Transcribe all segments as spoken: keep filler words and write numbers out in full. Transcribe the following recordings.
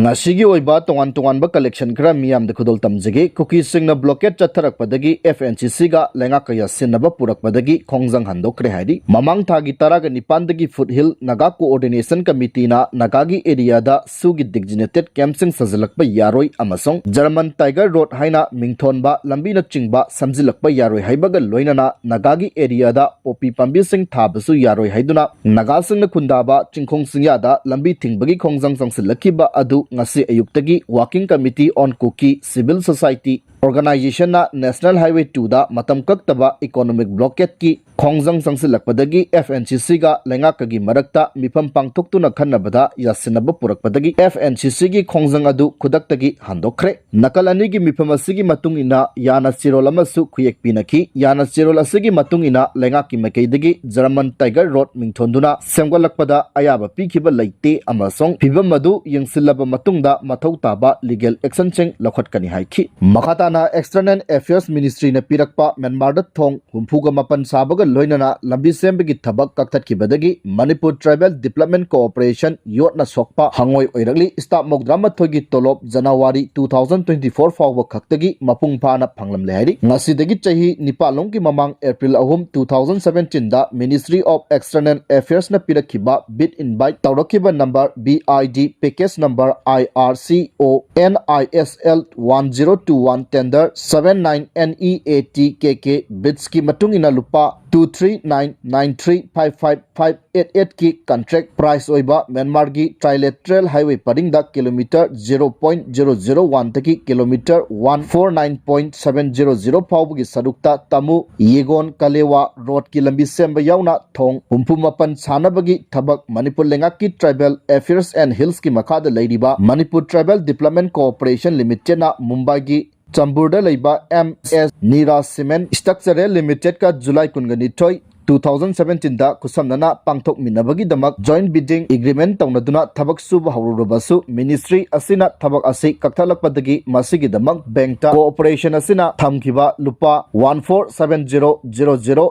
ꯉꯁꯤꯒꯤ ꯑꯣꯏꯕ ꯇꯣꯉꯥꯟ ꯇꯣꯉꯥꯟꯕ collection ꯈꯔ ꯃꯤꯌꯥꯝꯗ ꯈꯨꯗꯣꯜ ꯇꯝꯖꯒꯦ꯫ ꯀꯨꯀꯤꯁꯤꯡꯅ blockade ꯆꯠꯊꯔꯛꯄꯗꯒꯤ F N C Cꯒ ꯂꯩꯉꯥꯛꯀ ꯌꯥꯁꯤꯟꯅꯕ ꯄꯨꯔꯛꯄꯗꯒꯤ ꯈꯣꯡꯖꯪ ꯍꯟꯗꯣꯛꯈ꯭ꯔꯦ ꯍꯥꯏꯔꯤ꯫ ꯃꯃꯥꯡ ꯊꯥꯒꯤ ꯇꯔꯥꯒ ꯅꯤꯄꯥꯟꯗꯒꯤ Foothill Naga Coordination Committeeꯅ ꯅꯥꯒꯥꯒꯤ areaꯗ SoOꯒꯤ designated campꯁꯤꯡ ꯁꯥꯖꯤꯜꯂꯛꯄ ꯌꯥꯔꯣꯏ ꯑꯃꯁꯨꯡ German Tiger Road ꯍꯥꯏꯅ ꯃꯤꯡꯊꯣꯟꯕ ꯂꯝꯕꯤꯅꯆꯤꯡꯕ ꯁꯦꯝꯖꯤꯜꯂꯛꯄ ꯌꯥꯔꯣꯏ ꯍꯥꯏꯕꯒ ꯂꯣꯏꯅꯅ ꯅꯥꯒꯥꯒꯤ areaꯗ ꯄꯣꯄꯤ ꯄꯥꯝꯕꯤꯁꯤꯡ ꯊꯥꯕꯁꯨ ꯌꯥꯔꯣꯏ ꯍꯥꯏꯗꯨꯅ ꯅꯥꯒꯥꯁꯤꯡꯅ ꯈꯨꯟꯗꯥꯕ ꯆꯤꯡꯈꯣꯡ ꯆꯤꯡꯌꯥꯗ ꯂꯝꯕꯤ ꯊꯤꯡꯕꯒꯤ ꯈꯣꯡꯖꯪ ꯆꯪꯁꯤꯜꯂꯛꯈꯤꯕ ꯑꯗꯨ ꯉꯁꯤ ꯑꯌꯨꯛꯇꯒꯤ Working Committee on Kuki Civil Society Organizationꯅ National Highway twoꯗ ꯃꯇꯝ ꯀꯛꯇꯕ economic blockadeꯀꯤ ꯈꯣꯡꯖꯪ ꯆꯪꯁꯤꯜꯂꯛꯄꯗꯒꯤ F N C Cꯒ ꯂꯩꯉꯥꯛꯀꯒꯤ ꯃꯔꯛꯇ ꯃꯤꯐꯝ ꯄꯥꯡꯊꯣꯛꯇꯨꯅ ꯈꯟꯅꯕꯗ ꯌꯥꯁꯤꯟꯅꯕ ꯄꯨꯔꯛꯄꯗꯒꯤ F N C Cꯒꯤ ꯈꯣꯡꯖꯪ ꯑꯗꯨ ꯈꯨꯗꯛꯇꯒꯤ ꯍꯟꯗꯣꯛꯈ꯭ꯔꯦ꯫ ꯅꯥꯀꯜ ꯑꯅꯤꯒꯤ ꯃꯤꯐꯝ ꯑꯁꯤꯒꯤ ꯃꯇꯨꯡ ꯏꯟꯅ ꯌꯥꯅ ꯆꯦꯔꯣꯜ ꯑꯃꯁꯨ ꯈꯨꯌꯦꯛ ꯄꯤꯅꯈꯤ꯫ ꯌꯥꯅ ꯆꯦꯔꯣꯜ ꯑꯁꯤꯒꯤ ꯃꯇꯨꯡ ꯏꯟꯅ ꯂꯩꯉꯥꯛꯀꯤ ꯃꯥꯏꯀꯩꯗꯒꯤ German Tiger Road ꯃꯤꯡꯊꯣꯟꯗꯨꯅ ꯁꯦꯝꯒꯠꯂꯛꯄꯗ ꯑꯌꯥꯕ ꯄꯤꯈꯤꯕ ꯂꯩꯇꯦ ꯑꯃꯁꯨꯡ ꯐꯤꯕꯝ ꯑꯗꯨ ꯌꯦꯡꯁꯤꯜꯂꯕ ꯃꯇꯨꯡꯗ ꯃꯊꯧ ꯇꯥꯕ legal actionꯁꯤꯡ ꯂꯧꯈꯠꯀꯅꯤ ꯍꯥꯏꯈꯤ꯫ ꯃꯈꯥ ꯇꯥꯅ External Affairs Ministryꯅ ꯄꯤꯔꯛꯄ ꯃ꯭ꯌꯥꯟꯃꯥꯔꯗ ꯊꯣꯡ ꯍꯨꯝꯐꯨꯒ ꯃꯥꯄꯟ ꯁꯥꯕꯒ ꯂꯣꯏꯅꯅ ꯂꯝꯕꯤ ꯁꯦꯝꯕꯒꯤ ꯊꯕꯛ ꯀꯛꯊꯠꯈꯤꯕꯗꯒꯤ ꯃꯅꯤꯄꯨꯔ Tribal Development Corporation ꯌꯣꯠꯅ ꯁꯣꯛꯄ ꯍꯪꯉꯣꯏ ꯑꯣꯏꯔꯛꯂꯤ꯫ Staff ꯃꯧꯗ꯭ꯔꯥ ꯃꯥꯊꯣꯏꯒꯤ ꯇꯣꯂꯣꯞ January two thousand twenty-four ꯐꯥꯎꯕ ꯈꯛꯇꯒꯤ ꯃꯄꯨꯡ ꯐꯥꯅ ꯐꯪꯂꯝꯂꯦ ꯍꯥꯏꯔꯤ꯫ ꯉꯁꯤꯗꯒꯤ ꯆꯍꯤ ꯅꯤꯄꯥꯟꯂꯣꯝꯒꯤ ꯃꯃꯥꯡ April ꯑꯍꯨꯝ, two thousand seventeenꯗ Ministry of External Affairsꯅ ꯄꯤꯔꯛꯈꯤꯕ bid invite ꯇꯧꯔꯛꯈꯤꯕ number B I D package number I R C O N I S L one zero two one tender seven nine N E A T K K bidsꯀꯤ ꯃꯇꯨꯡ ꯏꯟꯅ ꯂꯨꯄꯥ two three nine nine three five five five eight eightꯀꯤ contract price ꯑꯣꯏꯕ ꯃ꯭ꯌꯥꯟꯃꯥꯔꯒꯤ trilateral highway ꯄꯔꯤꯡꯗ kilometre zero point zero zero oneꯗꯒꯤ kilometre one four nine point seven zero zero ꯐꯥꯎꯕꯒꯤ ꯁꯔꯨꯛꯇ Tamu ꯌꯦꯒꯣꯟ Kalewa roadꯀꯤ ꯂꯝꯕꯤ ꯁꯦꯝꯕ ꯌꯥꯎꯅ ꯊꯣꯡ ꯍꯨꯝꯐꯨ ꯃꯥꯄꯟ ꯁꯥꯅꯕꯒꯤ ꯊꯕꯛ ꯃꯅꯤꯄꯨꯔ ꯂꯩꯉꯥꯛꯀꯤ Tribal Affairs and Hillsꯀꯤ ꯃꯈꯥꯗ ꯂꯩꯔꯤꯕ ꯃꯅꯤꯄꯨꯔ Tribal Development Corporation Limitedꯅ ꯃꯨꯝꯕꯥꯏꯒꯤ ꯆꯝꯕꯨꯔꯗ ꯂꯩꯕ M S Nira Cement Structural Limitedꯀ July ꯀꯨꯟꯒ ꯅꯤꯊꯣꯏ, two thousand seventeen ꯗ ꯈꯨꯠꯁꯝꯅꯅ ꯄꯥꯡꯊꯣꯛꯃꯤꯟꯅꯕꯒꯤꯗꯃꯛ joint bidding agreement ꯇꯧꯅꯗꯨꯅ ꯊꯕꯛ ꯁꯨꯕ ꯍꯧꯔꯨꯔꯕꯁꯨ, ministry ꯑꯁꯤꯅ ꯊꯕꯛ ꯑꯁꯤ ꯀꯛꯊꯠꯂꯛꯄꯗꯒꯤ ꯃꯁꯤꯒꯤꯗꯃꯛ bank ꯇ corporation ꯑꯁꯤꯅ ꯊꯝꯈꯤꯕ ꯂꯨꯄꯥ one four seven zero zero zero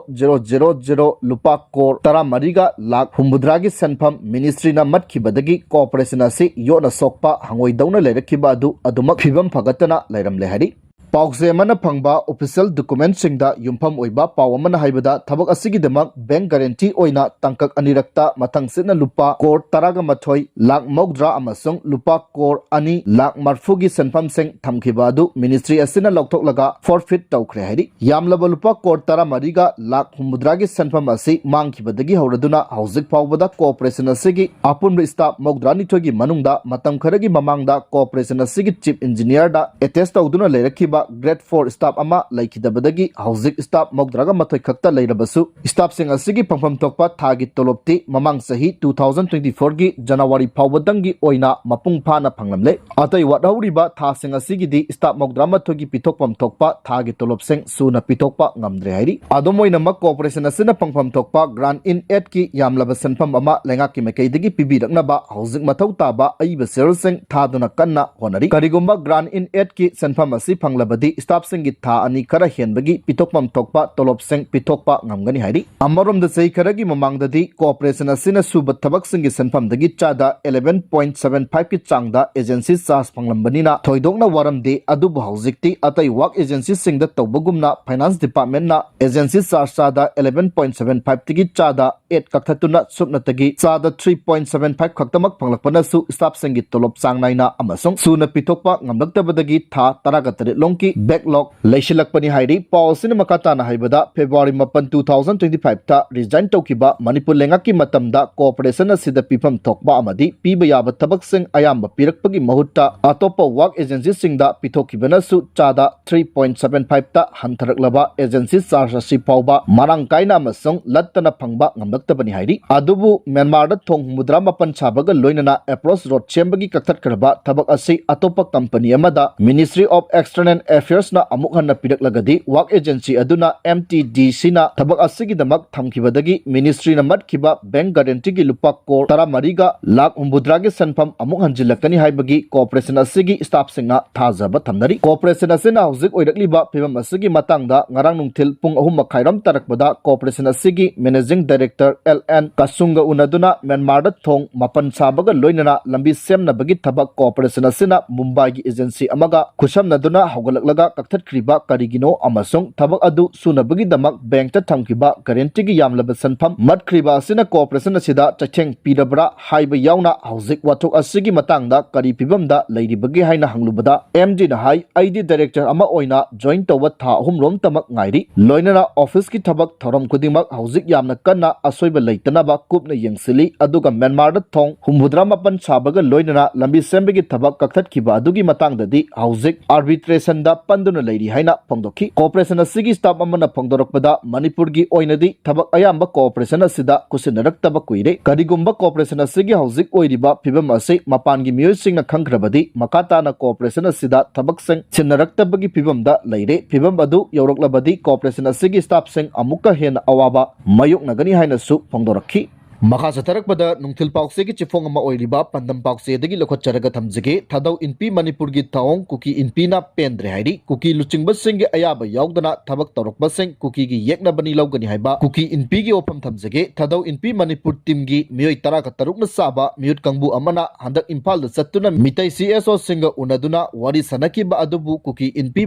zero zero ꯂꯨꯄꯥ ꯀꯣꯔ ꯇꯔꯥꯃꯔꯤꯒ ꯂꯥꯈ ꯍꯨꯝꯐꯨꯇꯔꯥꯒꯤ ꯁꯦꯟꯐꯝ ministry ꯅ ꯃꯠꯈꯤꯕꯗꯒꯤ corporation ꯑꯁꯤ ꯌꯣꯠꯅ ꯁꯣꯛꯄ ꯍꯪꯉꯣꯏꯗꯧꯅ ꯂꯩꯔꯛꯈꯤꯕ ꯑꯗꯨ ꯑꯗꯨꯃꯛ ꯐꯤꯕꯝ ꯐꯒꯠꯇꯅ ꯂꯩꯔꯝꯂꯦ ꯍꯥꯏꯔꯤ꯫ ꯄꯥꯎꯆꯦ ꯑꯃꯅ ꯐꯪꯕ official document ꯁꯤꯡꯗ ꯌꯨꯝꯐꯝ ꯑꯣꯏꯕ ꯄꯥꯎ ꯑꯃꯅ ꯍꯥꯏꯕꯗ, ꯊꯕꯛ ꯑꯁꯤꯒꯤꯗꯃꯛ bank guarantee ꯑꯣꯏꯅ ꯇꯥꯡꯀꯛ ꯑꯅꯤꯔꯛꯇ ꯃꯊꯪꯁꯤꯠꯅ ꯂꯨꯄꯥ ꯀꯣꯔ ꯇꯔꯥꯒ ꯃꯥꯊꯣꯏ ꯂꯥꯈ ꯃꯧꯗ꯭ꯔꯥ ꯑꯃꯁꯨꯡ ꯂꯨꯄꯥ ꯀꯣꯔ ꯑꯅꯤ ꯂꯥꯈ ꯃꯔꯐꯨꯒꯤ ꯁꯦꯟꯐꯝꯁꯤꯡ ꯊꯝꯈꯤꯕ ꯑꯗꯨ ministry ꯑꯁꯤꯅ ꯂꯧꯊꯣꯛꯂꯒ forfeit ꯇꯧꯈ꯭ꯔꯦ ꯍꯥꯏꯔꯤ꯫ ꯌꯥꯝꯂꯕ ꯂꯨꯄꯥ ꯀꯣꯔ ꯇꯔꯥꯃꯔꯤꯒ ꯂꯥꯈ ꯍꯨꯝꯐꯨꯇꯔꯥꯒꯤ ꯁꯦꯟꯐꯝ ꯑꯁꯤ ꯃꯥꯡꯈꯤꯕꯗꯒꯤ ꯍꯧꯔꯗꯨꯅ ꯍꯧꯖꯤꯛ ꯐꯥꯎꯕꯗ corporation ꯑꯁꯤꯒꯤ ꯑꯄꯨꯟꯕ staff ꯃꯧꯗ꯭ꯔꯥꯅꯤꯊꯣꯏꯒꯤ ꯃꯅꯨꯡꯗ ꯃꯇꯝ ꯈꯔꯒꯤ ꯃꯃꯥꯡꯗ corporation ꯑꯁꯤꯒꯤ chief engineer ꯗ attach ꯇꯧꯗꯨꯅ ꯂꯩꯔꯛꯈꯤꯕ grade four staff ꯑꯃ ꯂꯩꯈꯤꯗꯕꯗꯒꯤ ꯍꯧꯖꯤꯛ staff ꯃꯧꯗ꯭ꯔꯥꯒ ꯃꯥꯊꯣꯏ ꯈꯛꯇ ꯂꯩꯔꯕꯁꯨ, staff ꯁꯤꯡ ꯑꯁꯤꯒꯤ ꯐꯪꯐꯝ ꯊꯣꯛꯄ ꯊꯥꯒꯤ ꯇꯣꯂꯣꯞꯇꯤ ꯃꯃꯥꯡ ꯆꯍꯤ two thousand twenty four ꯒꯤ January ꯐꯥꯎꯕꯗꯪꯒꯤ ꯑꯣꯏꯅ ꯃꯄꯨꯡ ꯐꯥꯅ ꯐꯪꯂꯝꯂꯦ꯫ ꯑꯇꯩ ꯋꯥꯠꯍꯧꯔꯤꯕ ꯊꯥꯁꯤꯡ ꯑꯁꯤꯒꯤꯗꯤ staff ꯃꯧꯗ꯭ꯔꯥ ꯃꯥꯊꯣꯏꯒꯤ ꯄꯤꯊꯣꯛꯐꯝ ꯊꯣꯛꯄ ꯊꯥꯒꯤ ꯇꯣꯂꯣꯞꯁꯤꯡ ꯁꯨꯅ ꯄꯤꯊꯣꯛꯄ ꯉꯝꯗ꯭ꯔꯦ ꯍꯥꯏꯔꯤ꯫ ꯑꯗꯨꯝ ꯑꯣꯏꯅꯃꯛ, corporation ꯑꯁꯤꯅ ꯐꯪꯐꯝ ꯊꯣꯛꯄ grant in aid ꯀꯤ ꯌꯥꯝꯂꯕ ꯁꯦꯟꯐꯝ ꯑꯃ ꯂꯩꯉꯥꯛꯀꯤ ꯃꯥꯏꯀꯩꯗꯒꯤ ꯄꯤꯕꯤꯔꯛꯅꯕ ꯍꯧꯖꯤꯛ ꯃꯊꯧ ꯇꯥꯕ ꯑꯏꯕ ꯁꯦꯜꯁꯤꯡ ꯊꯥꯗꯨꯅ ꯀꯟꯅ ꯍꯣꯠꯅꯔꯤ꯫ ꯀꯔꯤꯒꯨꯝꯕ grant in aid ꯀꯤ ꯁꯦꯟꯐꯝ ꯑꯁꯤ ꯐꯪꯂꯕꯗꯤ, staff ꯁꯤꯡꯒꯤ ꯊꯥ ꯑꯅꯤ ꯈꯔ ꯍꯦꯟꯕꯒꯤ ꯄꯤꯊꯣꯛꯐꯝ ꯊꯣꯛꯄ ꯇꯣꯂꯣꯞꯁꯤꯡ ꯄꯤꯊꯣꯛꯄ ꯉꯝꯒꯅꯤ ꯍꯥꯏꯔꯤ꯫ ꯑꯃꯔꯣꯝꯗ, ꯆꯍꯤ ꯈꯔꯒꯤ ꯃꯃꯥꯡꯗꯗꯤ corporation ꯑꯁꯤꯅ ꯁꯨꯕ ꯊꯕꯛꯁꯤꯡꯒꯤ ꯁꯦꯟꯐꯝꯗꯒꯤ ꯆꯥꯗ eleven point seven five ꯀꯤ ꯆꯥꯡꯗ agency charge ꯐꯪꯂꯝꯕꯅꯤꯅ ꯊꯣꯏꯗꯣꯛꯅ ꯋꯥꯔꯝꯗꯦ꯫ ꯑꯗꯨꯕꯨ ꯍꯧꯖꯤꯛꯇꯤ ꯑꯇꯩ work agency ꯁꯤꯡꯗ ꯇꯧꯕꯒꯨꯝꯅ finance department ꯅ agency charge ꯆꯥꯗ eleven point seven five ꯇꯒꯤ ꯆꯥꯗ eight ꯀꯛꯊꯠꯇꯨꯅ ꯁꯨꯞꯅꯇꯒꯤ ꯆꯥꯗ three point seven five ꯈꯛꯇꯃꯛ ꯐꯪꯂꯛꯄꯅꯁꯨ staff ꯁꯤꯡꯒꯤ ꯇꯣꯂꯣꯞ ꯆꯥꯡ ꯅꯥꯏꯅ ꯑꯃꯁꯨꯡ ꯁꯨꯅ ꯄꯤꯊꯣꯛꯄ ꯉꯝꯂꯛꯇꯕꯗꯒꯤ ꯊꯥ ꯇꯔꯥꯒ ꯇꯔꯦꯠ ꯂꯣꯝꯒꯤ backlog ꯂꯩꯁꯤꯜꯂꯛꯄꯅꯤ ꯍꯥꯏꯔꯤ꯫ ꯄꯥꯎ ꯑꯁꯤꯅ ꯃꯈꯥ ꯇꯥꯅ ꯍꯥꯏꯕꯗ, February ꯃꯥꯄꯟ, two thousand twenty five ꯇ resign ꯇꯧꯈꯤꯕ ꯃꯅꯤꯄꯨꯔ ꯂꯩꯉꯥꯛꯀꯤ ꯃꯇꯝꯗ corporation ꯑꯁꯤꯗ ꯄꯤꯐꯝ ꯊꯣꯛꯄ ꯑꯃꯗꯤ ꯄꯤꯕ ꯌꯥꯕ ꯊꯕꯛꯁꯤꯡ ꯑꯌꯥꯝꯕ ꯄꯤꯔꯛꯄꯒꯤ ꯃꯍꯨꯠꯇ ꯑꯇꯣꯞꯄ work agency ꯁꯤꯡꯗ ꯄꯤꯊꯣꯛꯈꯤꯕꯅꯁꯨ ꯆꯥꯗ three point seven five ꯇ ꯍꯟꯊꯔꯛꯂꯕ agency charge ꯑꯁꯤ ꯐꯥꯎꯕ ꯃꯔꯥꯡ ꯀꯥꯏꯅ ꯑꯃꯁꯨꯡ ꯂꯠꯇꯅ ꯐꯪꯕ ꯉꯝꯂꯛ ꯇꯕꯅꯤ ꯍꯥꯏꯔꯤ꯫ ꯑꯗꯨꯕꯨ ꯃ꯭ꯌꯥꯟꯃꯥꯔꯗ ꯊꯣꯡ ꯍꯨꯝꯐꯨꯇꯔꯥ ꯃꯥꯄꯟ ꯁꯥꯕꯒ ꯂꯣꯏꯅꯅ ꯑꯦꯄ꯭ꯔꯣꯁ ꯔꯣꯗ ꯁꯦꯝꯕꯒꯤ ꯀꯛꯊꯠꯈ꯭ꯔꯕ ꯊꯕꯛ ꯑꯁꯤ ꯑꯇꯣꯞꯄ ꯀꯝꯄꯅꯤ ꯑꯃꯗ Ministry of External Affairs ꯅ ꯑꯃꯨꯛ ꯍꯟꯅ ꯄꯤꯔꯛꯂꯒꯗꯤ, ꯋꯥꯛ ꯑꯦꯖꯦꯟꯁꯤ ꯑꯗꯨꯅ M T D C ꯅ ꯊꯕꯛ ꯑꯁꯤꯒꯤꯗꯃꯛ ꯊꯝꯈꯤꯕꯗꯒꯤ ministry ꯅ ꯃꯠꯈꯤꯕ bank guarantee ꯒꯤ ꯂꯨꯄꯥ ꯀꯣꯔ ꯇꯔꯥꯃꯔꯤꯒ ꯂꯥꯈ ꯍꯨꯝꯐꯨꯇꯔꯥꯒꯤ ꯁꯦꯟꯐꯝ ꯑꯃꯨꯛ ꯍꯟꯖꯤꯜꯂꯛꯀꯅꯤ ꯍꯥꯏꯕꯒꯤ corporation ꯑꯁꯤꯒꯤ staff ꯁꯤꯡꯅ ꯊꯥꯖꯕ ꯊꯝꯅꯔꯤ꯫ Corporation ꯑꯁꯤꯅ ꯍꯧꯖꯤꯛ ꯑꯣꯏꯔꯛꯂꯤꯕ ꯐꯤꯕꯝ ꯑꯁꯤꯒꯤ ꯃꯇꯥꯡꯗ ꯉꯔꯥꯡ ꯅꯨꯡꯊꯤꯜ ꯄꯨꯡ ꯑꯍꯨꯝ ꯃꯈꯥꯏꯔꯣꯝ ꯇꯥꯔꯛꯄꯗ corporation ꯑꯁꯤꯒꯤ managing director L N ꯀꯁꯨꯡꯒ ꯎꯅꯗꯨꯅ ꯃ꯭ꯌꯥꯟꯃꯥꯔꯗ ꯊꯣꯡ ꯃꯥꯄꯟ ꯁꯥꯕꯒ ꯂꯣꯏꯅꯅ ꯂꯝꯕꯤ ꯁꯦꯝꯅꯕꯒꯤ ꯊꯕꯛ corporation ꯑꯁꯤꯅ ꯃꯨꯝꯕꯥꯏꯒꯤ agency ꯑꯃꯒ ꯈꯨꯠꯁꯝꯅꯗꯨꯅ ꯍꯧꯒꯠꯂꯛꯂꯒ ꯀꯛꯊꯠꯈ꯭ꯔꯤꯕ ꯀꯔꯤꯒꯤꯅꯣ ꯑꯃꯁꯨꯡ ꯊꯕꯛ ꯑꯗꯨ ꯁꯨꯅꯕꯒꯤꯗꯃꯛ bank ꯇ ꯊꯝꯈꯤꯕ guarantee ꯒꯤ ꯌꯥꯝꯂꯕ ꯁꯦꯟꯐꯝ ꯃꯠꯈ꯭ꯔꯤꯕ ꯑꯁꯤꯅ corporation ꯑꯁꯤꯗ ꯆꯩꯊꯦꯡ ꯄꯤꯔꯕ꯭ꯔꯥ ꯍꯥꯏꯕ ꯌꯥꯎꯅ ꯍꯧꯖꯤꯛ ꯋꯥꯊꯣꯛ ꯑꯁꯤꯒꯤ ꯃꯇꯥꯡꯗ ꯀꯔꯤ ꯐꯤꯕꯝꯗ ꯂꯩꯔꯤꯕꯒꯦ ꯍꯥꯏꯅ ꯍꯪꯂꯨꯕꯗ, M D ꯅ ꯍꯥꯏ, "ꯑꯩꯗꯤ director ꯑꯃ ꯑꯣꯏꯅ join ꯇꯧꯕ ꯊꯥ ꯑꯍꯨꯝ ꯔꯣꯝꯇꯃꯛ ꯉꯥꯏꯔꯤ꯫ ꯂꯣꯏꯅꯅ office ꯀꯤ ꯊꯕꯛ ꯊꯧꯔꯝ ꯈꯨꯗꯤꯡꯃꯛ ꯍꯧꯖꯤꯛ ꯌꯥꯝꯅ ꯀꯟꯅ ꯑꯁꯣꯏꯕ ꯂꯩꯇꯅꯕ ꯀꯨꯞꯅ ꯌꯦꯡꯁꯤꯜꯂꯤ, ꯑꯗꯨꯒ ꯃ꯭ꯌꯥꯟꯃꯥꯔꯗ ꯊꯣꯡ ꯍꯨꯝꯐꯨꯇꯔꯥ ꯃꯥꯄꯟ ꯁꯥꯕꯒ ꯂꯣꯏꯅꯅ ꯂꯝꯕꯤ ꯁꯦꯝꯕꯒꯤ ꯊꯕꯛ ꯀꯛꯊꯠꯈꯤꯕ ꯑꯗꯨꯒꯤ ꯃꯇꯥꯡꯗꯗꯤ ꯍꯧꯖꯤꯛ arbitration ꯗ ꯄꯟꯗꯨꯅ ꯂꯩꯔꯤ" ꯍꯥꯏꯅ ꯐꯣꯡꯗꯣꯛꯈꯤ꯫ Corporation ꯑꯁꯤꯒꯤ staff ꯑꯃꯅ ꯐꯣꯡꯗꯣꯔꯛꯄꯗ, ꯃꯅꯤꯄꯨꯔꯒꯤ ꯑꯣꯏꯅꯗꯤ ꯊꯕꯛ ꯑꯌꯥꯝꯕ corporation ꯑꯁꯤꯗ ꯈꯨꯠꯁꯤꯟꯅꯔꯛꯇꯕ ꯀꯨꯏꯔꯦ꯫ ꯀꯔꯤꯒꯨꯝꯕ corporation ꯑꯁꯤꯒꯤ ꯍꯧꯖꯤꯛ ꯑꯣꯏꯔꯤꯕ ꯐꯤꯕꯝ ꯑꯁꯤ ꯃꯄꯥꯟꯒꯤ ꯃꯤꯑꯣꯏꯁꯤꯡꯅ ꯈꯪꯈ꯭ꯔꯕꯗꯤ, ꯃꯈꯥ ꯇꯥꯅ corporation ꯑꯁꯤꯗ ꯊꯕꯛꯁꯤꯡ ꯁꯤꯟꯅꯔꯛꯇꯕꯒꯤ ꯐꯤꯕꯝꯗ ꯂꯩꯔꯦ꯫ ꯐꯤꯕꯝ ꯑꯗꯨ ꯌꯧꯔꯛꯂꯕꯗꯤ, corporation ꯑꯁꯤꯒꯤ staff ꯁꯤꯡ ꯑꯃꯨꯛꯀ ꯍꯦꯟꯅ ꯑꯋꯥꯕ ꯃꯥꯌꯣꯛꯅꯒꯅꯤ ꯍꯥꯏꯅꯁꯨ ꯐꯣꯡꯗꯣꯔꯛꯈꯤ꯫ ꯃꯈꯥ ꯆꯠꯊꯔꯛꯄꯗ ꯅꯨꯡꯊꯤꯜ ꯄꯥꯎꯆꯦꯒꯤ ꯆꯦꯐꯣꯡ ꯑꯃ ꯑꯣꯏꯔꯤꯕ ꯄꯥꯟꯗꯝ ꯄꯥꯎꯆꯦꯗꯒꯤ ꯂꯧꯈꯠꯆꯔꯒ ꯊꯝꯖꯒꯦ꯫ ꯊꯥꯗꯧ ꯏꯟꯄꯤ ꯃꯅꯤꯄꯨꯔꯒꯤ ꯊꯧꯑꯣꯡ ꯀꯨꯀꯤ ꯏꯟꯄꯤꯅ ꯄꯦꯟꯗ꯭ꯔꯦ ꯍꯥꯏꯔꯤ꯫ ꯀꯨꯀꯤ ꯂꯨꯆꯤꯡꯕꯁꯤꯡꯒꯤ ꯑꯌꯥꯕ ꯌꯥꯎꯗꯅ ꯊꯕꯛ ꯇꯧꯔꯛꯄꯁꯤꯡ ꯀꯨꯀꯤꯒꯤ ꯌꯦꯛꯅꯕꯅꯤ ꯂꯧꯒꯅꯤ ꯍꯥꯏꯕ ꯀꯨꯀꯤ ꯏꯟꯄꯤꯒꯤ ꯋꯥꯐꯝ ꯊꯝꯖꯒꯦ꯫ ꯊꯥꯗꯧ ꯏꯟꯄꯤ ꯃꯅꯤꯄꯨꯔ team ꯒꯤ ꯃꯤꯑꯣꯏ ꯇꯔꯥꯒ ꯇꯔꯨꯛꯅ ꯁꯥꯕ ꯃꯤꯍꯨꯠ ꯀꯥꯡꯕꯨ ꯑꯃꯅ ꯍꯟꯗꯛ ꯏꯝꯐꯥꯜꯗ ꯆꯠꯇꯨꯅ ꯃꯤꯇꯩ C S O ꯁꯤꯡꯒ ꯎꯅꯗꯨꯅ ꯋꯥꯔꯤ ꯁꯥꯟꯅꯈꯤꯕ ꯑꯗꯨꯕꯨ ꯀꯨꯀꯤ ꯏꯟꯄꯤ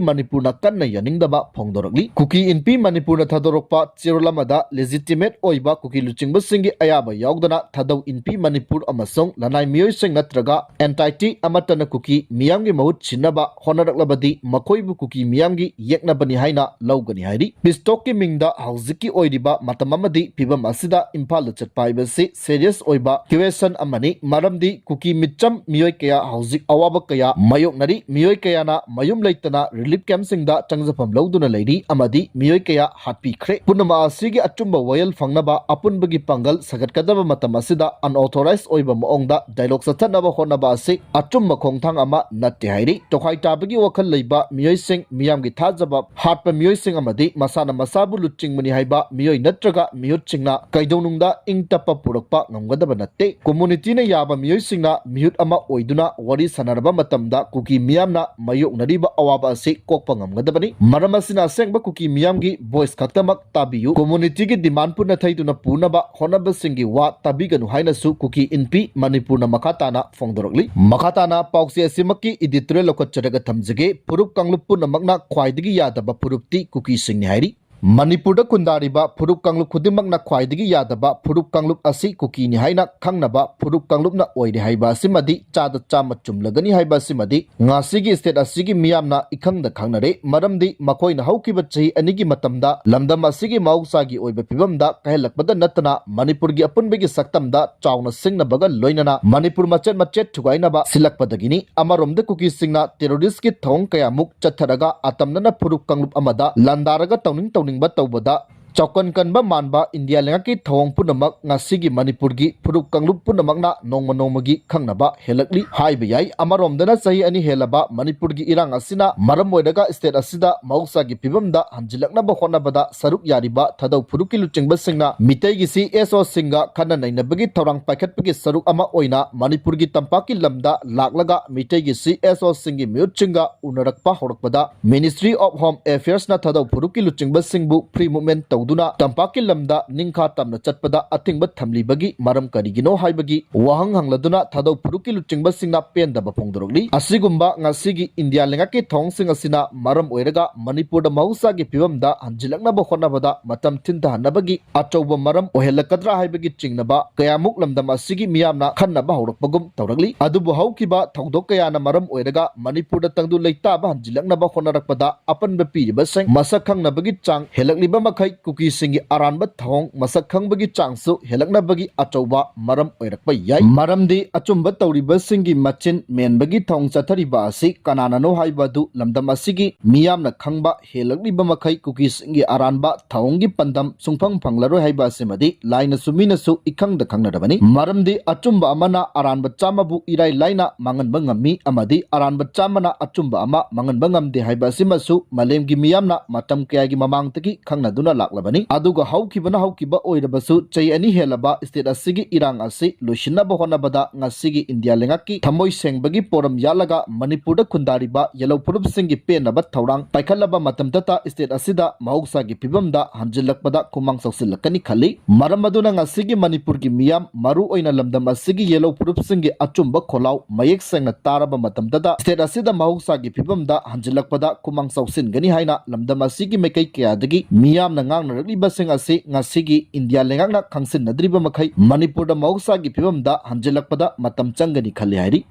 ꯃꯅꯤꯄꯨꯔꯅ ꯀꯟꯅ ꯌꯥꯅꯤꯡꯗꯕ ꯐꯣꯡꯗꯣꯔꯛꯂꯤ꯫ ꯀꯨꯀꯤ ꯏꯟꯄꯤ ꯃꯅꯤꯄꯨꯔꯅ ꯊꯥꯗꯣꯔꯛꯄ ꯆꯦꯔꯣꯜ ꯑꯃꯗ legitimate ꯑꯣꯏꯕ ꯀꯨꯀꯤ ꯂꯨꯆꯤꯡꯕꯁꯤꯡꯒꯤ ꯑꯌꯥꯕ ꯌꯥꯎꯗꯅ ꯊꯥꯗꯧ ꯏꯟꯄꯤ ꯃꯅꯤꯄꯨꯔ ꯑꯃꯁꯨꯡ ꯂꯅꯥꯏ ꯃꯤꯑꯣꯏꯁꯤꯡ ꯅꯠꯇ꯭ꯔꯒ entity ꯑꯃꯠꯇꯅ ꯀꯨꯀꯤ ꯃꯤꯌꯥꯝꯒꯤ ꯃꯍꯨꯠ ꯁꯤꯟꯅꯕ ꯍꯣꯠꯅꯔꯛꯂꯕꯗꯤ ꯃꯈꯣꯏꯕꯨ ꯀꯨꯀꯤ ꯃꯤꯌꯥꯝꯒꯤ ꯌꯦꯛꯅꯕꯅꯤ ꯍꯥꯏꯅ ꯂꯧꯒꯅꯤ ꯍꯥꯏꯔꯤ꯫ Peace talkꯀꯤ ꯃꯤꯡꯗ ꯍꯧꯖꯤꯛꯀꯤ ꯑꯣꯏꯔꯤꯕ ꯃꯇꯝ ꯑꯃꯗꯤ ꯐꯤꯕꯝ ꯑꯁꯤꯗ ꯏꯝꯐꯥꯜꯗ ꯆꯠꯄ ꯍꯥꯏꯕꯁꯤ serious ꯑꯣꯏꯕ question ꯑꯃꯅꯤ, ꯃꯔꯝꯗꯤ ꯀꯨꯀꯤ ꯃꯤꯆꯝ ꯃꯤꯑꯣꯏ ꯀꯌꯥ ꯍꯧꯖꯤꯛ ꯑꯋꯥꯕ ꯀꯌꯥ ꯃꯥꯌꯣꯛꯅꯔꯤ, ꯃꯤꯑꯣꯏ ꯀꯌꯥꯅ ꯃꯌꯨꯝ ꯂꯩꯇꯅ relief campꯁꯤꯡꯗ ꯆꯪꯖꯐꯝ ꯂꯧꯗꯨꯅ ꯂꯩꯔꯤ ꯑꯃꯗꯤ ꯃꯤꯑꯣꯏ ꯀꯌꯥ ꯍꯥꯠꯄꯤꯈ꯭ꯔꯦ꯫ ꯄꯨꯝꯅꯃꯛ ꯑꯁꯤꯒꯤ ꯑꯆꯨꯝꯕ ꯋꯥꯌꯦꯜ ꯐꯪꯅꯕ ꯑꯄꯨꯟꯕꯒꯤ ꯄꯥꯡꯒꯜ ꯁꯥꯒꯠꯀꯗꯕ ꯃꯇꯝ ꯑꯁꯤꯗ unauthorized ꯑꯣꯏꯕ ꯃꯑꯣꯡꯗ dialogue ꯆꯠꯊꯅꯕ ꯍꯣꯠꯅꯕ ꯑꯁꯤ ꯑꯆꯨꯝꯕ ꯈꯣꯡꯊꯥꯡ ꯑꯃ ꯅꯠꯇꯦ ꯍꯥꯏꯔꯤ꯫ ꯇꯣꯈꯥꯏ ꯇꯥꯕꯒꯤ ꯋꯥꯈꯜ ꯂꯩꯕ ꯃꯤꯑꯣꯏꯁꯤꯡ, ꯃꯤꯌꯥꯝꯒꯤ ꯊꯥꯖꯕ ꯍꯥꯠꯄ ꯃꯤꯑꯣꯏꯁꯤꯡ ꯑꯃꯗꯤ ꯃꯁꯥꯅ ꯃꯁꯥꯕꯨ ꯂꯨꯆꯤꯡꯕꯅꯤ ꯍꯥꯏꯕ ꯃꯤꯑꯣꯏ ꯅꯠꯇ꯭ꯔꯒ ꯃꯤꯍꯨꯠꯁꯤꯡꯅ ꯀꯩꯗꯧꯅꯨꯡꯗ ꯏꯪ ꯇꯞꯄ ꯄꯨꯔꯛꯄ ꯉꯝꯒꯗꯕ ꯅꯠꯇꯦ꯫ Communityꯅ ꯌꯥꯕ ꯃꯤꯑꯣꯏꯁꯤꯡꯅ ꯃꯤꯍꯨꯠ ꯑꯃ ꯑꯣꯏꯗꯨꯅ ꯋꯥꯔꯤ ꯁꯥꯟꯅꯔꯕ ꯃꯇꯝꯗ ꯀꯨꯀꯤ ꯃꯤꯌꯥꯝꯅ ꯃꯥꯌꯣꯛꯅꯔꯤꯕ ꯑꯋꯥꯕ ꯑꯁꯤ ꯀꯣꯛꯄ ꯉꯝꯒꯗꯕꯅꯤ꯫ ꯃꯔꯝ ꯑꯁꯤꯅ ꯑꯁꯦꯡꯕ ꯀꯨꯀꯤ ꯃꯤꯌꯥꯝꯒꯤ voice ꯈꯛꯇꯃꯛ ꯇꯥꯕꯤꯌꯨ꯫ Communityꯒꯤ demand ꯄꯨꯟꯅ ꯊꯩꯗꯨꯅ ꯄꯨꯅꯕ ꯍꯣꯠꯅꯕꯁꯤꯡꯒꯤ ꯋꯥ ꯇꯥꯕꯤꯒꯅꯨ ꯍꯥꯏꯅꯁꯨ ꯀꯨꯀꯤ ꯏꯟꯄꯤ ꯃꯅꯤꯄꯨꯔꯅ ꯃꯈꯥ ꯇꯥꯅ ꯐꯣꯡꯗꯣꯔꯛꯂꯤ꯫ ꯃꯈꯥ ꯇꯥꯅ ꯄꯥꯎꯆꯦ ꯑꯁꯤꯃꯛꯀꯤ editorial ꯂꯧꯈꯠꯆꯔꯒ ꯊꯝꯖꯒꯦ꯫ ꯐꯨꯔꯨꯞ ꯀꯥꯡꯂꯨꯞ ꯄꯨꯝꯅꯃꯛꯅ ꯈ꯭ꯋꯥꯏꯗꯒꯤ ꯌꯥꯗꯕ ꯐꯨꯔꯨꯞꯇꯤ ꯀꯨꯀꯤꯁꯤꯡꯅꯤ ꯍꯥꯏꯔꯤ꯫ ꯃꯅꯤꯄꯨꯔꯗ ꯈꯨꯟꯗꯥꯔꯤꯕ ꯐꯨꯔꯨꯞ ꯀꯥꯡꯂꯨꯞ ꯈꯨꯗꯤꯡꯃꯛꯅ ꯈ꯭ꯋꯥꯏꯗꯒꯤ ꯌꯥꯗꯕ ꯐꯨꯔꯨꯞ ꯀꯥꯡꯂꯨꯞ ꯑꯁꯤ ꯀꯨꯀꯤꯅꯤ ꯍꯥꯏꯅ ꯈꯪꯅꯕ ꯐꯨꯔꯨꯞ ꯀꯥꯡꯂꯨꯞꯅ ꯑꯣꯏꯔꯦ ꯍꯥꯏꯕ ꯑꯁꯤꯃꯗꯤ ꯆꯥꯗ ꯆꯥꯝꯃ ꯆꯨꯝꯂꯒꯅꯤ ꯍꯥꯏꯕ ꯑꯁꯤꯃꯗꯤ ꯉꯁꯤꯒꯤ state ꯑꯁꯤꯒꯤ ꯃꯤꯌꯥꯝꯅ ꯏꯈꯪꯗ ꯈꯪꯅꯔꯦ꯫ ꯃꯔꯝꯗꯤ ꯃꯈꯣꯏꯅ ꯍꯧꯈꯤꯕ ꯆꯍꯤ ꯑꯅꯤꯒꯤ ꯃꯇꯝꯗ ꯂꯝꯗꯝ ꯑꯁꯤꯒꯤ ꯃꯍꯧꯁꯥꯒꯤ ꯑꯣꯏꯕ ꯐꯤꯕꯝꯗ ꯀꯥꯏꯍꯜꯂꯛꯄꯗ ꯅꯠꯇꯅ ꯃꯅꯤꯄꯨꯔꯒꯤ ꯑꯄꯨꯟꯕꯒꯤ ꯁꯛꯇꯝꯗ ꯆꯥꯎꯅ ꯁꯤꯡꯅꯕꯒ ꯂꯣꯏꯅꯅ ꯃꯅꯤꯄꯨꯔ ꯃꯆꯦꯠ ꯃꯆꯦꯠ ꯊꯨꯒꯥꯏꯅꯕ ꯁꯤꯜꯂꯛꯄꯗꯒꯤꯅꯤ꯫ ꯑꯃꯔꯣꯝꯗ ꯀꯨꯀꯤꯁꯤꯡꯅ terroristꯀꯤ ꯊꯧꯑꯣꯡ ꯀꯌꯥꯃꯨꯛ ꯆꯠꯊꯔꯒ ꯑꯇꯝꯅꯅ ꯐꯨꯔꯨꯞ ꯀꯥꯡꯂꯨꯞ ꯑꯃꯗ ꯂꯥꯟꯗꯥꯔꯒ ꯇꯧꯅꯤꯡ ꯇꯧꯅꯤꯡꯕ ꯇꯧꯕꯗ ꯆꯥꯎꯀꯟ ꯀꯟꯕ ꯃꯥꯟꯕ ꯏꯟꯗꯤꯌꯥ ꯂꯩꯉꯥꯛꯀꯤ ꯊꯧꯑꯣꯡ ꯄꯨꯝꯅꯃꯛ ꯉꯁꯤꯒꯤ ꯃꯅꯤꯄꯨꯔꯒꯤ ꯐꯨꯔꯨꯞ ꯀꯥꯡꯂꯨꯞ ꯄꯨꯝꯅꯃꯛꯅ ꯅꯣꯡꯃ ꯅꯣꯡꯃꯒꯤ ꯈꯪꯅꯕ ꯍꯦꯜꯂꯛꯂꯤ ꯍꯥꯏꯕ ꯌꯥꯏ꯫ ꯑꯃꯔꯣꯝꯗꯅ ꯆꯍꯤ ꯑꯅꯤ ꯍꯦꯜꯂꯕ ꯃꯅꯤꯄꯨꯔꯒꯤ ꯏꯔꯥꯡ ꯑꯁꯤꯅ ꯃꯔꯝ ꯑꯣꯏꯔꯒ state ꯑꯁꯤꯗ ꯃꯍꯧꯁꯥꯒꯤ ꯐꯤꯕꯝꯗ ꯍꯟꯖꯤꯜꯂꯛꯅꯕ ꯍꯣꯠꯅꯕꯗ ꯁꯔꯨꯛ ꯌꯥꯔꯤꯕ ꯊꯥꯗꯧ ꯐꯨꯔꯨꯞꯀꯤ ꯂꯨꯆꯤꯡꯕꯁꯤꯡꯅ ꯃꯤꯇꯩꯒꯤ CSOꯁꯤꯡꯒ ꯈꯟꯅ ꯅꯩꯅꯕꯒꯤ ꯊꯧꯔꯥꯡ ꯄꯥꯏꯈꯠꯄꯒꯤ ꯁꯔꯨꯛ ꯑꯃ ꯑꯣꯏꯅ ꯃꯅꯤꯄꯨꯔꯒꯤ ꯇꯝꯄꯥꯛꯀꯤ ꯂꯝꯗ ꯂꯥꯛꯂꯒ ꯃꯤꯇꯩꯒꯤ CSOꯁꯤꯡꯒꯤ ꯃꯤꯍꯨꯠꯁꯤꯡꯒ ꯎꯅꯔꯛꯄ ꯍꯧꯔꯛꯄꯗ Ministry of Home Affairsꯅ ꯊꯥꯗꯧ ꯐꯨꯔꯨꯞꯀꯤ ꯂꯨꯆꯤꯡꯕꯁꯤꯡꯕꯨ free movement ꯇꯧ ꯇꯧꯗꯨꯅ ꯇꯝꯄꯥꯛꯀꯤ ꯂꯝꯗ ꯅꯤꯡꯈꯥ ꯇꯝꯅ ꯆꯠꯄꯗ ꯑꯊꯤꯡꯕ ꯊꯝꯂꯤꯕꯒꯤ ꯃꯔꯝ ꯀꯔꯤꯒꯤꯅꯣ ꯍꯥꯏꯕꯒꯤ ꯋꯥꯍꯪ ꯍꯪꯂꯗꯨꯅ ꯊꯥꯗꯧ ꯐꯨꯔꯨꯞꯀꯤ ꯂꯨꯆꯤꯡꯕꯁꯤꯡꯅ ꯄꯦꯟꯗꯕ ꯐꯣꯡꯗꯣꯔꯛꯂꯤ꯫ ꯑꯁꯤꯒꯨꯝꯕ ꯉꯁꯤꯒꯤ ꯏꯟꯗꯤꯌꯥ ꯂꯩꯉꯥꯛꯀꯤ ꯊꯧꯑꯣꯡꯁꯤꯡ ꯑꯁꯤꯅ ꯃꯔꯝ ꯑꯣꯏꯔꯒ ꯃꯅꯤꯄꯨꯔꯗ ꯃꯍꯧꯁꯥꯒꯤ ꯐꯤꯕꯝꯗ ꯍꯟꯖꯤꯜꯂꯛꯅꯕ ꯍꯣꯠꯅꯕꯗ ꯃꯇꯝ ꯊꯤꯟꯊꯍꯟꯅꯕꯒꯤ ꯑꯆꯧꯕ ꯃꯔꯝ ꯑꯣꯏꯍꯜꯂꯛꯀꯗ꯭ꯔꯥ ꯍꯥꯏꯕꯒꯤ ꯆꯤꯡꯅꯕ ꯀꯌꯥꯃꯨꯛ ꯂꯝꯗꯝ ꯑꯁꯤꯒꯤ ꯃꯤꯌꯥꯝꯅ ꯈꯟꯅꯕ ꯍꯧꯔꯛꯄꯒꯨꯝ ꯇꯧꯔꯛꯂꯤ꯫ ꯑꯗꯨꯕꯨ ꯍꯧꯈꯤꯕ ꯊꯧꯗꯣꯛ ꯀꯌꯥꯅ ꯃꯔꯝ ꯑꯣꯏꯔꯒ ꯃꯅꯤꯄꯨꯔꯗ ꯇꯪꯗꯨ ꯂꯩꯇꯥꯕ ꯍꯟꯖꯤꯜꯂꯛꯅꯕ ꯍꯣꯠꯅꯔꯛꯄꯗ ꯑꯄꯟꯕ ꯄꯤꯔꯤꯕꯁꯤꯡ ꯃꯁꯛ ꯈꯪꯅꯕꯒꯤ ꯆꯥꯡ ꯍꯦꯜꯂꯛꯂꯤꯕ ꯃꯈꯩ ꯀꯨꯀꯤꯁꯤꯡꯒꯤ ꯑꯔꯥꯟꯕ ꯊꯧꯑꯣꯡ ꯃꯁꯛ ꯈꯪꯕꯒꯤ ꯆꯥꯡꯁꯨ ꯍꯦꯜꯂꯛꯅꯕꯒꯤ ꯑꯆꯧꯕ ꯃꯔꯝ ꯑꯣꯏꯔꯛꯄ ꯌꯥꯏ꯫ ꯃꯔꯝꯗꯤ ꯑꯆꯨꯝꯕ ꯇꯧꯔꯤꯕꯁꯤꯡꯒꯤ ꯃꯆꯤꯟ ꯃꯦꯟꯕꯒꯤ ꯊꯧꯑꯣꯡ ꯆꯠꯊꯔꯤꯕ ꯑꯁꯤ ꯀꯅꯥꯅꯅꯣ ꯍꯥꯏꯕ ꯑꯗꯨ ꯂꯝꯗꯝ ꯑꯁꯤꯒꯤ ꯃꯤꯌꯥꯝꯅ ꯈꯪꯕ ꯍꯦꯜꯂꯛꯂꯤꯕ ꯃꯈꯩ ꯀꯨꯀꯤꯁꯤꯡꯒꯤ ꯑꯔꯥꯟꯕ ꯊꯧꯑꯣꯡꯒꯤ ꯄꯥꯟꯗꯝ ꯁꯨꯡꯐꯪ ꯐꯪꯂꯔꯣꯏ ꯍꯥꯏꯕ ꯑꯁꯤꯃꯗꯤ ꯂꯥꯏꯅꯁꯨ ꯃꯤꯅꯁꯨ ꯏꯈꯪꯗ ꯈꯪꯅꯔꯕꯅꯤ꯫ ꯃꯔꯝꯗꯤ ꯑꯆꯨꯝꯕ ꯑꯃꯅ ꯑꯔꯥꯟꯕ ꯆꯥꯝꯃꯕꯨ ꯏꯔꯥꯏ ꯂꯥꯏꯅ ꯃꯥꯡꯍꯟꯕ ꯉꯝꯃꯤ ꯑꯃꯗꯤ ꯑꯔꯥꯟꯕ ꯆꯥꯝꯃꯅ ꯑꯆꯨꯝꯕ ꯑꯃ ꯃꯥꯡꯍꯟꯕ ꯉꯝꯗꯦ ꯍꯥꯏꯕ ꯑꯁꯤꯃꯁꯨ ꯃꯥꯂꯦꯝꯒꯤ ꯃꯤꯌꯥꯝꯅ ꯃꯇꯝ ꯀꯌꯥꯒꯤ ꯃꯃꯥꯡꯗꯒꯤ ꯈꯪꯅꯗꯨꯅ ꯂꯥꯛꯂꯕꯅꯤ꯫ ꯑꯗꯨꯒ ꯍꯧꯈꯤꯕꯅ ꯍꯧꯈꯤꯕ ꯑꯣꯏꯔꯕꯁꯨ ꯆꯍꯤ ꯑꯅꯤ ꯍꯦꯜꯂꯕ ꯁ꯭ꯇꯦꯠ ꯑꯁꯤꯒꯤ ꯏꯔꯥꯡ ꯑꯁꯤ ꯂꯣꯏꯁꯤꯟꯅꯕ ꯍꯣꯠꯅꯕꯗ ꯉꯁꯤꯒꯤ ꯏꯟꯗꯤꯌꯥ ꯂꯩꯉꯥꯛꯀꯤ ꯊꯃꯣꯏ ꯁꯦꯡꯕꯒꯤ ꯄꯣꯔꯝ ꯌꯥꯠꯂꯒ ꯃꯅꯤꯄꯨꯔꯗ ꯈꯨꯟꯗꯥꯔꯤꯕ ꯌꯦꯜꯍꯧ ꯐꯨꯔꯨꯞꯁꯤꯡꯒꯤ ꯄꯦꯟꯅꯕ ꯊꯧꯔꯥꯡ ꯄꯥꯏꯈꯠꯂꯕ ꯃꯇꯝꯗꯇ ꯁ꯭ꯇꯦꯠ ꯑꯁꯤꯗ ꯃꯍꯧꯁꯥꯒꯤ ꯐꯤꯕꯝꯗ ꯍꯟꯖꯤꯜꯂꯛꯄꯗ ꯈꯨꯃꯥꯡ ꯆꯥꯎꯁꯤꯜꯂꯛꯀꯅꯤ ꯈꯜꯂꯤ꯫ ꯃꯔꯝ ꯑꯗꯨꯅ ꯉꯁꯤꯒꯤ ꯃꯅꯤꯄꯨꯔꯒꯤ ꯃꯤꯌꯥꯝ, ꯃꯔꯨ ꯑꯣꯏꯅ ꯂꯝꯗꯝ ꯑꯁꯤꯒꯤ ꯌꯦꯜꯍꯧ ꯐꯨꯔꯨꯞꯁꯤꯡꯒꯤ ꯑꯆꯨꯝꯕ ꯈꯣꯜꯂꯥꯎ ꯃꯌꯦꯛ ꯁꯦꯡꯅ ꯇꯥꯔꯕ ꯃꯇꯝꯗꯇ ꯁ꯭ꯇꯦꯠ ꯑꯁꯤꯗ ꯃꯍꯧꯁꯥꯒꯤ ꯐꯤꯕꯝꯗ ꯍꯟꯖꯤꯜꯂꯛꯄꯗ ꯈꯨꯃꯥꯡ ꯆꯥꯎꯁꯤꯟꯒꯅꯤ ꯍꯥꯏꯅ ꯂꯝꯗꯝ ꯑꯁꯤꯒꯤ ꯃꯥꯏꯀꯩ ꯀꯌꯥꯗꯒꯤ ꯃꯤꯌꯥꯝꯅ ꯉꯥꯡꯅꯔꯛꯂꯤꯕꯁꯤꯡ ꯑꯁꯤ ꯉꯁꯤꯒꯤ ꯏꯟꯗꯤꯌꯥ ꯂꯩꯉꯥꯛꯅ ꯈꯪꯁꯤꯟꯅꯗ꯭ꯔꯤꯕ ꯃꯈꯩ ꯃꯅꯤꯄꯨꯔꯗ ꯃꯍꯧꯁꯥꯒꯤ ꯐꯤꯕꯝꯗ ꯍꯟꯖꯤꯜꯂꯛꯄꯗ ꯃꯇꯝ ꯆꯪꯒꯅꯤ ꯈꯜꯂꯤ ꯍꯥꯏꯔꯤ꯫